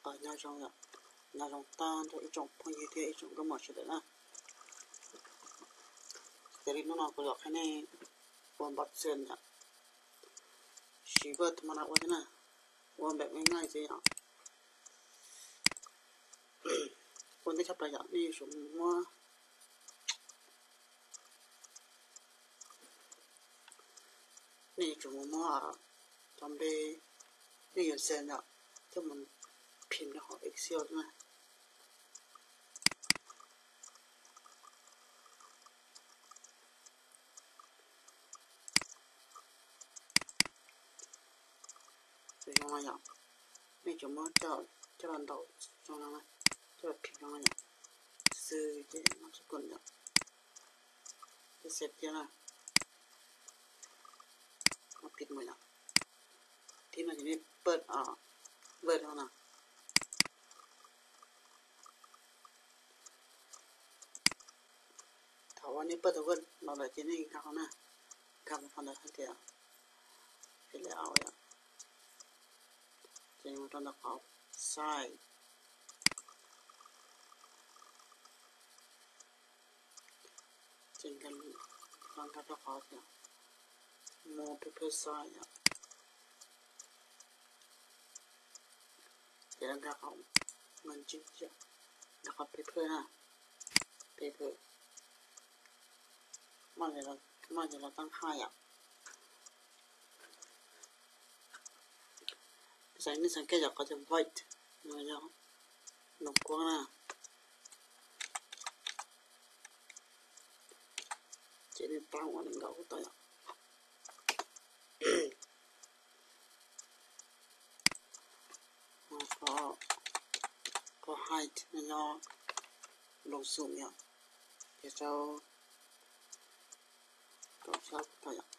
Nyob zoo, nyob zoo tag nrho ib tsoom phooj ywg thiab ib tsoom nkauj muam sawv daws na. Yog li hnub no kuv yuav qhia nej ua npam txwm yom, siv Word tha ma na ua thiab na, ua npam me naj xwb yom. Ua ntej tshaj plaws yom, nej yuav tsum muab, nej yuav tsum mus muab cov npe nej yuav xav yom, coj mus phim rau hauv Excel na. Zoo no yom, nej tsuas muab coj los ntaus zoo no, coj los phim zoo no yom, xwb ces no txhob kua yom, ces xav tias na, no phim mus yom, thib no ces nej paj Word no na. Thaum uas nej paj tau Word los lawm ces nej nkag no na, nkag mus qhov ntawd hais tias layout yom, ces mus rau ntawm qhov size, ces nkag rau qhov tias more paper size yom, ces nkag qhov, nkag qhov paper na, paper, maj ces los tab haj yom. Xav nej xav kej yom, qhov tias white no yog nus kuab na, ces nej pab ua nees nkaum tau yom. Qhov height no yog lub xum yom, ces rau kaum xya tau yom.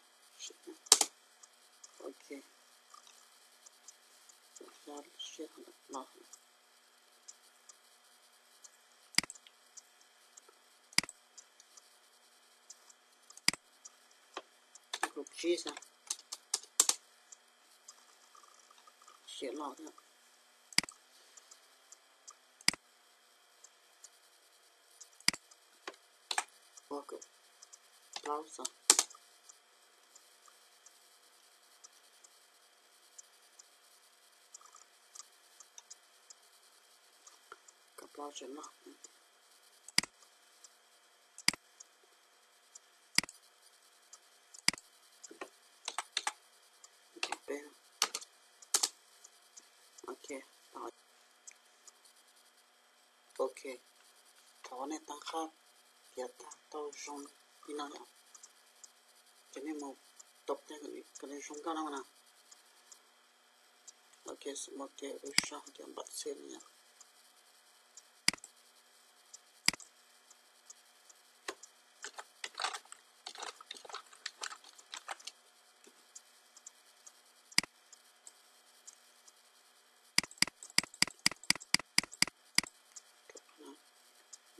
Ok, kaum xya los kaum tsib xwb, siav los thiab. Ua kaum plaub xwb, kaum plaub tseem loj. Ok, ok, thov nej tab qhab piav tag tau zoo li no yom, ces nej mus top ten kom nws zoo nkauj na. Ok, xws mus tias ua saib hais tias npam txwm li yom.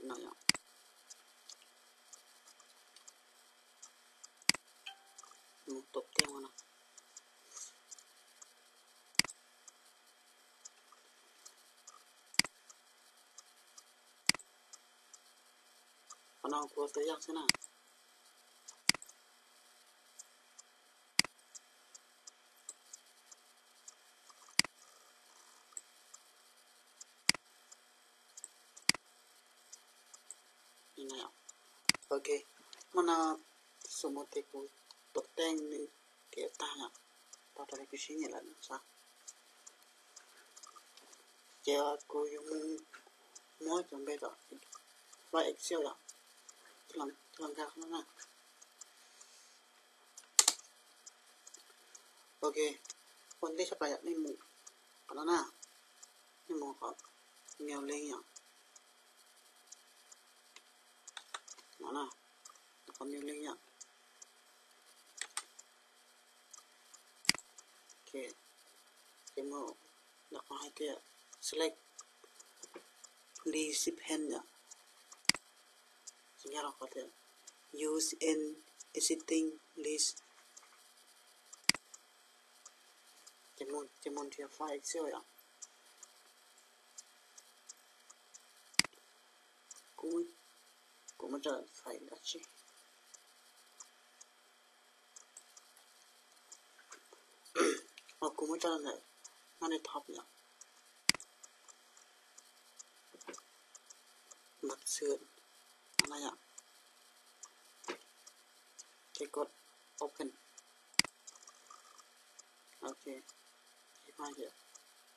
No yom, mus top ten no. Qhov no kuv ua tau yog xwb na. Ok, hmo no xws mus tias kuv top ten nws piav tag yom, tau raws li kuv siab nyiam lawm no xwb. Ces kuv yuav mus muab cov npe tom file Excel yom, coj los nkag qhov no na. Ok, ua ntej tshaj plaws yom, nej mus qhov no na, nej mus qhov new link yom, no na, qhov new link yom. Ok, ces mus ntawm qhov hais tias select list pen yom, ces nkag rau qhov tias use an existing list, ces mus nrhiav file Excel yom. Kuv, kuv muab tso xaiv dab tsi? Kuv muab tso ntawm no ne, top yom. Mab xwb no yom. Ces kod open. Ok,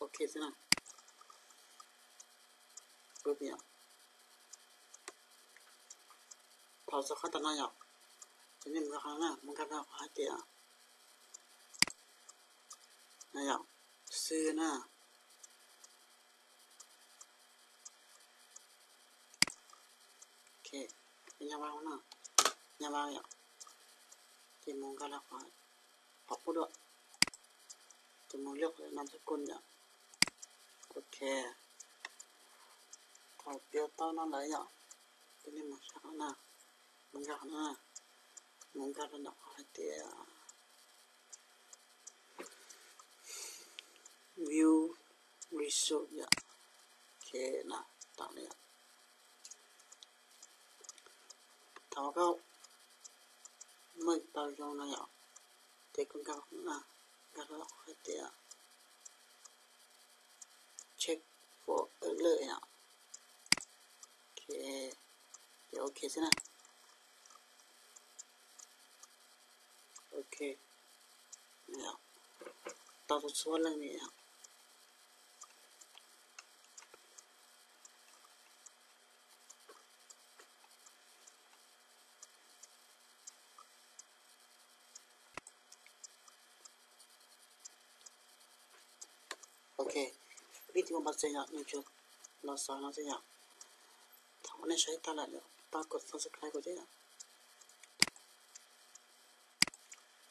ok xwb na. Kuv tias thaum txog qhov tas no yom, ces nej mus nkag qhov no na, mus nkag rau qhov hais tias no yom, xwb na. Ok, nyab vab no, nyab vab yom, ces mus nkag rau qhov, qhov qub dua, ces mus liab qhov no xwb kun yom. Ok, thaum piav tau no lawm yom, ces nej mus sab qhov na, mus nkag qhov no, mus nkag rau ntawm qhov hais tias view result yom. Ok, na, tau li yom. Thaum koj meej tau zoo no yom, ces koj nkag na, nkag rau hais tias check for alert yom. Ok, ces ok xwb na. Ok, tau txhua txhua leej li yom. Ok, peb tsis muaj npaj txeg yom, nej tsuas los xav no xwb yom. Thaum nej saib tag lawm pab kod subscribe kuv thiab yom.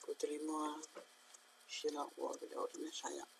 Kuv thiaj li muaj siab los ua video rau nej saib yom.